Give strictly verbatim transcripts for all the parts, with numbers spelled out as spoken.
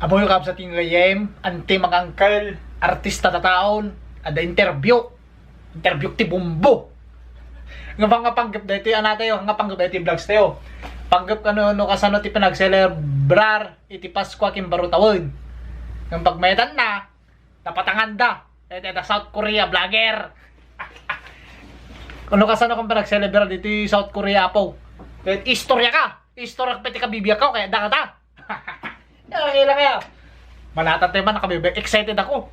Amoy kabsat ken gayyem, auntie, mga uncle, artista ta taon, adda interview. Interview ti Bombo. Nga panggep daytoy, anatayo, nga panggep daytoy vlogs tayo. Panggep kano no kasano ti panagselebrar iti Paskua ken baro tawen. Nga pagmayatanna, napatanganda. Iti da South Korea vlogger. Kano kasano kang panagselebrar ditoy South Korea, apo? Ket istorya ka. Istorya ka pati kabibiak ko, kaya dakata. Okay lang kaya. Manatan tayo man, nakabibi. Excited ako.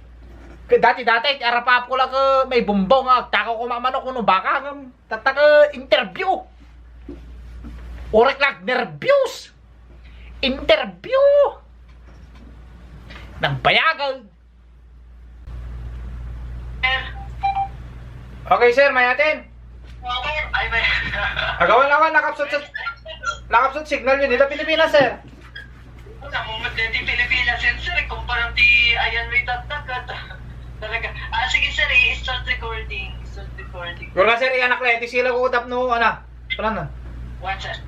Kaya dati-dati, ti arap-arap ko lang, eh, may Bombo nga, agtakaw ko mamano kuno baka, nga, tatak, eh, interview. Orek lang, nervous. Interview. Nagbayagan. Okay, sir, mayaten. Ay, may... Agawan-awan, nakapsut sa, nakapsut signal yun. Dita Pilipinas, sir. Wala mo magdati Pilipinas, sir, sir. Kumpara ti ayan may tatag at talaga. Ah, sige, sir, i-start recording. Start recording. Gura, sir, i-anak lang. Di sila ko tapno, ana. Wala na. What's that?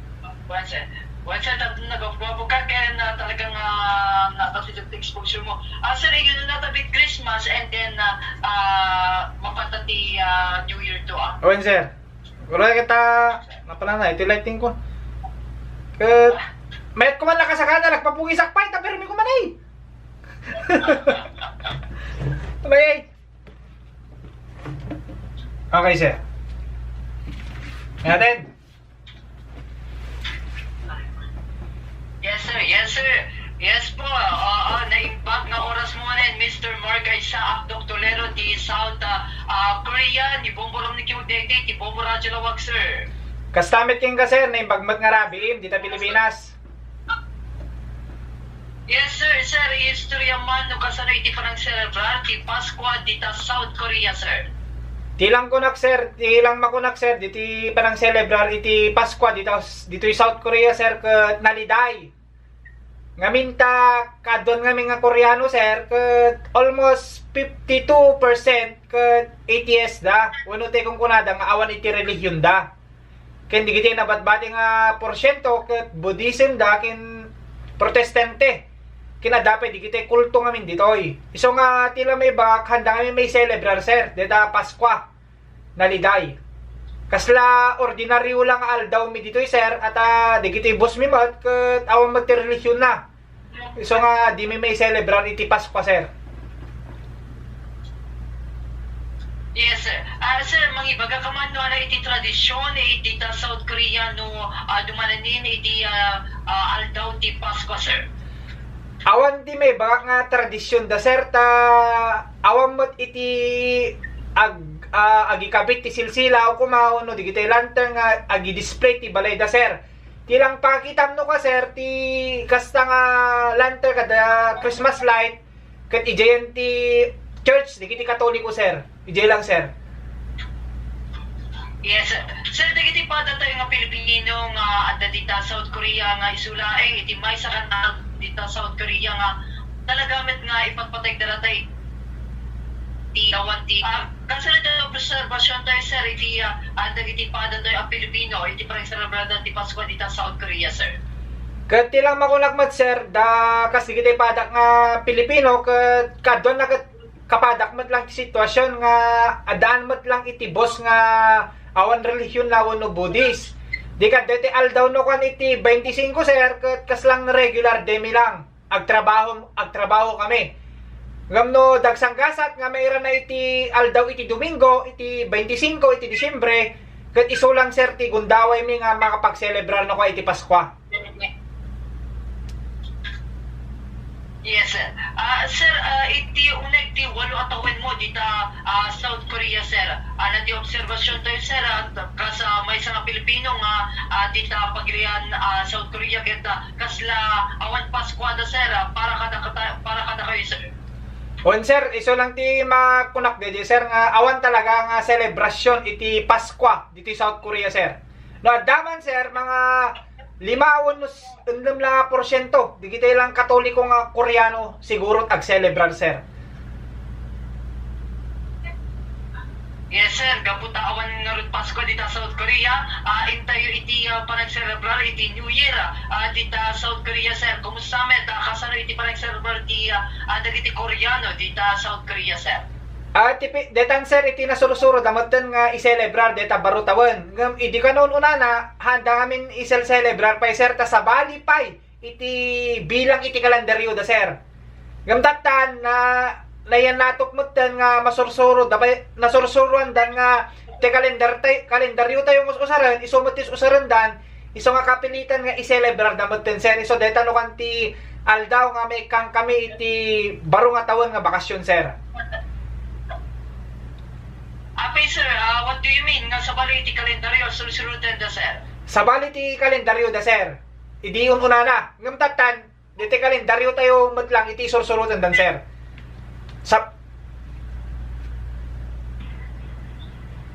What's that? What's that? Nagwapo ka, kaya na talagang, ah, nakasisip exposure mo. Ah, sir, yun na tabit Christmas and then, ah, ah, mapatati, ah, New Year to, ah. Awan, sir. Wala kita, napala na, ito lighting ko. Ket, mayat ko man nakasakana, nagpapugisak pa, ita permi ko man eh. May, okay, sir. Natin. Yes, sir. Yes, sir. Yes po. Oo, naimbag nga oras mo ngayon, Mister Mark Isaac Doctolero, ti South, ah, ah, Korea, ni Bombo Romnick Degdeg, ti Bombo Radyo Lawag, sir. Kasta met kenka, sir, naimbag met nga rabiim, dita Pilipinas. Yes, sir. Sir, istorya man no kasano iti panangselebrar ti Paskua dita South Korea, sir. Ti lang kunak, sir, ti lang makunak, sir, diti panangselebrar iti Paskua dita, ditoy South Korea, sir, ket naliday. Ngamin ta, kaduan ngamin nga Koreano, sir, ket almost fifty-two percent ket atheist da, wenno ti kunkunada nga awan iti relihion da. Ken digiti nabatbati nga porsiento ket Buddhism da ken Protestante. Ken adda pay digiti kulto ngamin ditoy. Isu nga ti la maibagak, haanda ngamin maiselebrar, sir, deta Paskua. Naliday. Kasla ordinaryo lang nga aldaw mi ditoy, sir, at, ah, digiti boss mi met ket awan met ti relihion na. Isu nga di mi maiselebrar iti Paskua, sir. Yes, sir. Ah, sir, mangibaga ka man no ania iti tradisyon iti ta South Korea no, ah, dumananin iti, ah, ah, aldaw ti Paskua, sir? Awan ti maibagak nga tradisyon da, sir, ta awan met iti ag-, ah, agikabit ti silsila o kuma wenno digiti lantern nga agidisplay ti balay da, sir. Ti lang pakitam no ka, sir, ti kasta nga lantern kada Christmas light, ket idiayen ti church, digiti Katoliko, sir. Idiay lang, sir. Yes, sir. Sir, dagiti pada tayo nga Pilipino nga adda dita South Korea nga isu laeng iti maysa ken dita South Korea nga talaga met nga ipatpateg da data ti awan ti, ah, kasano ti observasyon tayo, sir, iti, ah, ah, dagiti pada tayo a Pilipino iti panagselebrar ti Paskua dita South Korea, sir? Ket ti lang makunak met, sir, da kas dagiti padak nga Pilipino, ket kaduan na ket kapadak met lang ti sitwasyon nga addaan met lang iti boss nga awan relihion na wenno Buddhist. Di kadda iti aldaw no kuan iti twenty-five, sir, ket kas lang regular day mi lang. Agtrabaho, agtrabaho kami. Ngem no dagsanggasat nga mairana iti aldaw iti Domingo, iti twenty-five, iti Disyembre, ket isu lang, sir, ti gundaway mi nga makapagselebrar no kuan iti Paskua. Yes, sir. Ah, sir, ah, iti uneg ti walo a tawen mo dita, ah, South Korea, sir. Ah, na ti obserbasyon tayo, sir, ah, kas, ah, maysa nga Pilipino nga, ah, dita pagilian, ah, South Korea, ket, ah, kasla awan Paskuada, sir, ah, para kada, para kada kayo, sir. On, sir, isu lang ti makunak didi, sir, nga awan talaga nga selebrasyon iti Paskua diti South Korea, sir. No, adda man, sir, mga lima wenno s-, enem lang a porsyento, digiti lang Katoliko nga Koreano, siguro agselebrar, sir. Yes, sir. Gapu ta awan ngarud Pasko dita South Korea, ah, intayo iti, ah, panagselebrar iti New Year, ah, dita South Korea, sir. Kumusta met, ah, kasano iti panagselebrar ti, ah, ah, dagiti Koreano dita South Korea, sir? Ah, ti pi-, detan, sir, iti nasursuro da metten nga iselebrar deta baro tawen. Ngem idi kano un-unana, handa ngamin iselselebrar pay, sir, ta sabali pay iti bilang iti kalendaryo da, sir. Ngem tattan, na, nayan natok metten nga masursuro da pay, nasursuroan dan nga ti kalendar tay-, kalendaryo tayo nga usaren, isu met ti usarendan, isu nga kapilitan nga iselebrar da metten, sir. Isu deta no kan ti aldaw nga maikkan kami iti baro nga tawen nga bakasyon, sir. Apay, sir, ah, what do you mean nga sabali iti kalendaryo, sursuroten da, sir? Sabali ti kalendaryo da, sir. Idi un-unana. Ngem tattan, deti kalendaryo tayo met lang iti sursuroten dan, sir. Sa-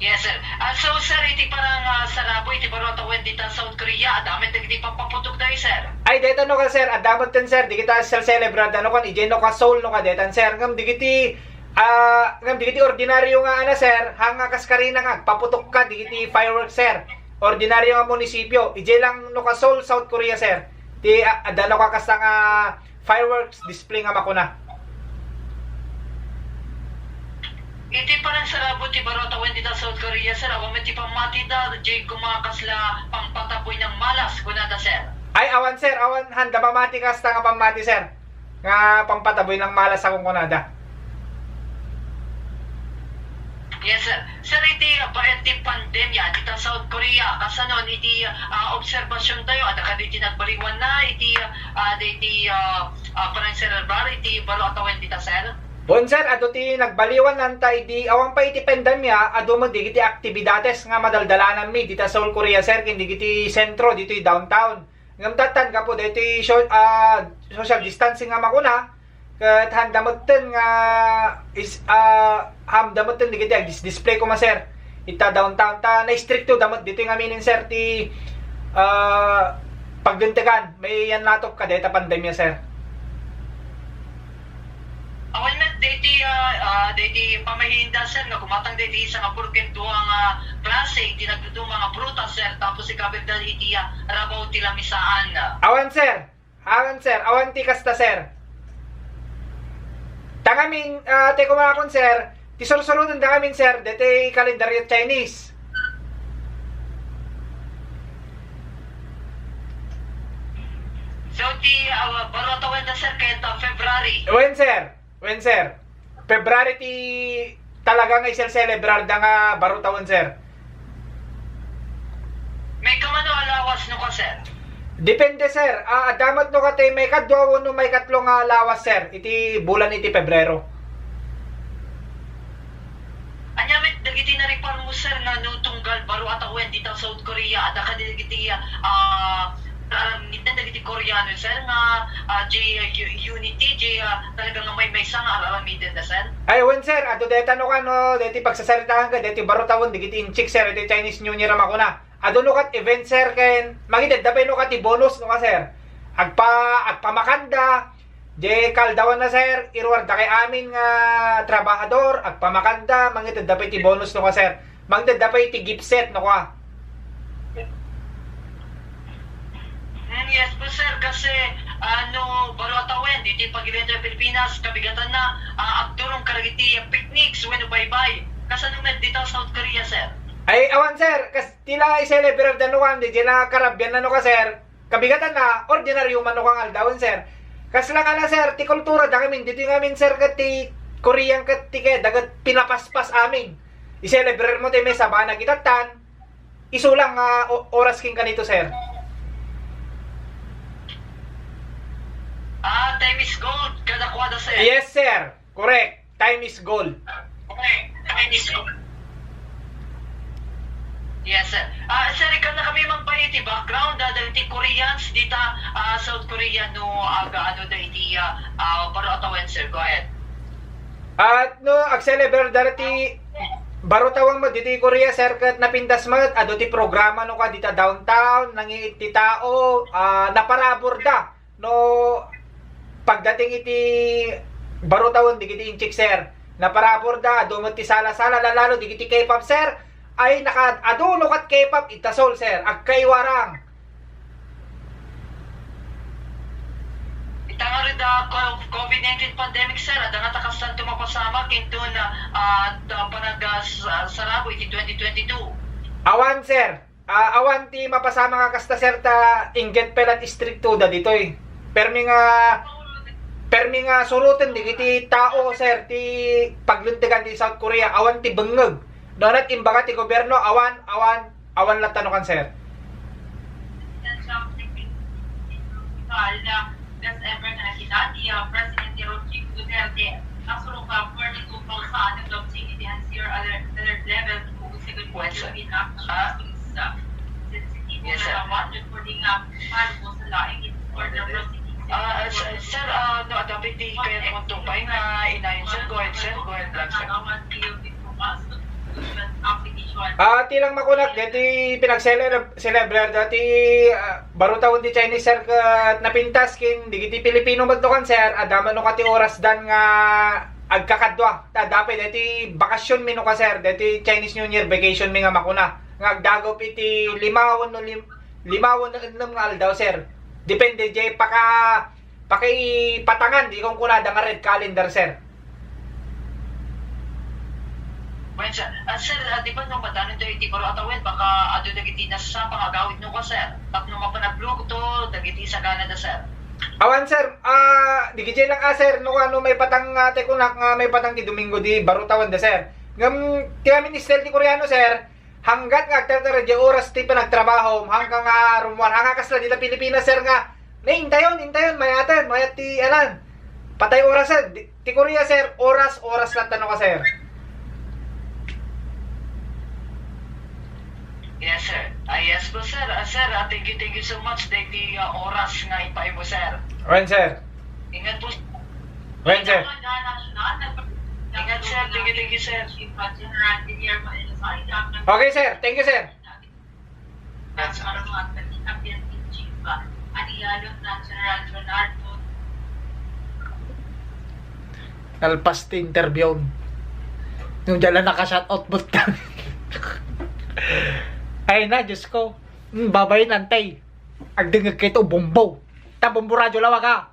Yes, sir. Ah, so, sir, iti parang, ah, sarabo iti baro a tawen dita South Korea, adda met dagiti pampaputok tayo, sir. Ay, deta no kan, sir, adda metten, sir, dagita selselebrar da no kan, ijay no ka Seoul no ka detan, sir. Ngem dagiti, ah, ngem dagiti ordinaryo nga, ana, sir, hanga kas karina nga agpaputok ka dagiti fireworks, sir. Ordinaryo nga munisipyo, ijay lang no ka Seoul, South Korea, sir. Ti, ah, adda no ka kasta nga fireworks display nga makuna. Iti panagsarabo ti baro a tawen dita South Korea, sir, awan met ti pammatida, jay koma kasla pampataboy ng malas, kunada, sir. Ay, awan, sir, awan, handa mamati kasta nga pammati, sir. Nga pampataboy ng malas a kunkunada. Yes, sir. Sir, iti, ah, bayat ti pandemya dita South Korea, kasano iti, ah, obserbasyon tayo, adda kadi ti nagbaliwan na iti, ah, daydi, ah, ah, panagselebrar iti baro a tawen dita, sir? Wen, sir, adu ti nagbaliwan nanta idi awan pa iti pandemya, adu met dagiti aktibidades nga madaldalananmi dita Seoul, Korea, sir, ken dagiti sentro ditoy downtown. Ngem tattan gapu daytoy sho-, ah, social distancing nga makuna, ket handa metten nga is-, ah, handa metten dagiti agdis-display koma, sir, ita downtown. Ta naistrikto da met ditoy ngamin, sir, ti, ah, pagdentegan. Mayan natop ka dayta pandemya, sir. Awan met daytoy, ah, ah, daytoy pamahiinda, sir, nga gumatang daytoy isa nga puro ken dua nga klase iti nagduduma nga prutas, sir, tapos ikabirda iti, ah, rabaw ti lamisaan. Awan, sir. Awan, sir. Awan ti kasta, sir. Ta ngamin, ah, ti kumakon, sir, ti sursuroten da ngamin, sir, deti kalendaryo Chinese. So, ti, ah, baro a tawen da, sir, ket, ah, February. Wen, sir. Wen, sir. February ti talaga nga iselselebrar da nga baro tawen, sir. May kamano a lawas no ka, sir? Depende, sir. Ah, adda met no ka ti may kadua wenno may katlo nga lawas, sir, iti bulan iti Pebrero. Ania met dagiti nariparmo, sir, nga no tunggal baro a tawen dita South Korea, adda kadi dagiti, ah, aramiden dagiti Koreano, sir, nga, ah, jay, ah, u-, unity, jay, ah, talaga nga maymaysa nga aramiden da, sir? Ay, wen, sir. Adu deta no kano, deti pagsasaritaan ka, deti baro tawen, dagiti Inchik, sir, iti Chinese New Year a makuna. Adu no kat event, sir, ken mangitedda pay no kat ti bonus, no ka, sir. Agpa-, agpamakanda, jay kaldawan na, sir, iruar dakay amin nga trabahador, agpamakanda, mangitedda pay ti bonus, no ka, sir. Mangitedda pay ti gift set, no ka. Mm, yes po, sir, kasi, ah, no baro a tawen, ditoy pagilian ti Pilipinas, kabigatan na, ah, agturong kadagiti picnics, wenno baybay. Kasano met dita South Korea, sir? Ay, awan, sir, kas-, ti la iselebrar da no kan, di la karabian na no ka, sir. Kabigatan na, ordinaryo man no kang aldawen, sir. Kasla nga na, sir, ti kultura da ngamin, ditoy ngamin, sir, ket ti Korean ket ti kaya daget pinapaspas amin. Iselebrar mo ti may sabana kitatan, isu lang nga o-, oras ken kanito, sir. Ah, time is gold, kadakuada, sir. Yes, sir. Correct. Time is gold. Okay, time is gold. Yes, sir. Ah, sir, ikkan na kami mangbayi ti background, ah, dagiti Koreans dita, ah, South Korea no aga-ano da iti, ah, ah, baro a tawen, sir. Go ahead. At no, agselebrar da ti baro tawen mo diti Korea, sir, ket napintas met, adu ti programa no ka dita downtown, nangiit ti tao, ah, naparabur da. No, pagdating iti baro tawen dagiti Inchik, sir, Naparaburda, adu met ti sala-sala, lalo dagiti K-pop, sir. Ay, naka-, adu no kat K-pop, ita Seoul, sir. Agkaiwarang. Ita nga rida, co-, COVID nineteen pandemic, sir, adda nga ta kastanto mapasamak inton, ah, ta-, panag-, ah, sa-, sarabo iti twenty twenty-two. Awan, sir. Ah, awan ti mapasamak nga kasta, sir, ta inggit pay la ti istriktoda ditoy. Permi nga, permi nga suroten dagiti tao, sir, ti paglentegan ti South Korea. Awan ti bengngeg. No, nat imbaga ti gobyerno, awan, awan, awan latta no kan, sir. Best ever nga nakita ti, ah, Presidente Rodrigo Duterte. Nasurokan for the two thousand and fifteen iti High Alert, Alert Level two. Well, sir. Ah. Yes, sir. Ah, sir, sir, ah, no, adda pay ti kayatmo pay nga inayon, sir. Go ahead, sir. Go ahead lang, sir. Ah, ti lang makunak, deti pinag-celebrate, celebrate dati, ah, baro tawen ti Chinese, sir, ket napintas ken dagiti Pilipino met no kan, sir, adda met no kati orasdan nga agkakadua. Ta adda pay deti bakasyon mi no kan, sir, deti Chinese New Year vacation mi nga makuna. Nga agdagop iti lima wenno lim-, lima wenno ennem nga aldaw, sir. Depende jay paka-, pakaipatangan, di kunkunada nga red calendar, sir. Wen, sir. Ah, sir, ah, di ba no madanon tayo iti baro a tawen, baka adu dagiti nasapa nga agawid no ka, sir? Tapno mapan aglugto dagiti saganada, sir. Awan, sir. Ah, di gijay lang, ah, sir, no, ano, maipatang, ah, ti kunak nga maipatang ti Domingo di baro tawen da, sir. Ngem, ti amin style ti Koreano, sir, hanggat nga agtartara di oras ti panagtrabaho, hangka nga rummuar, hangka kasla dita Pilipinas, sir, nga, "Ne, intayon, intayon, mayaten, mayat ti, anan, patay oras, sir." Di, ti Korea, sir, oras, oras lang tano ka, sir. Yes, sir. Ah, yes po, sir. Ah, sir, ah, thank you, thank you so much. Dagiti, ah, oras nga ipaay mo, sir. Wen, sir. Ingat po. Wen, sir. Ingat, sir. Thank you, thank you, sir. Okay, sir. Thank you, sir. Nalpas ti interview. Nung dyan lang naka-shoutout butang. Ay na, Diyos ko. Hmm, babayin, antay. Agdengeg kayo to, Bombo. Ta Bombo Radyo lawag, ha?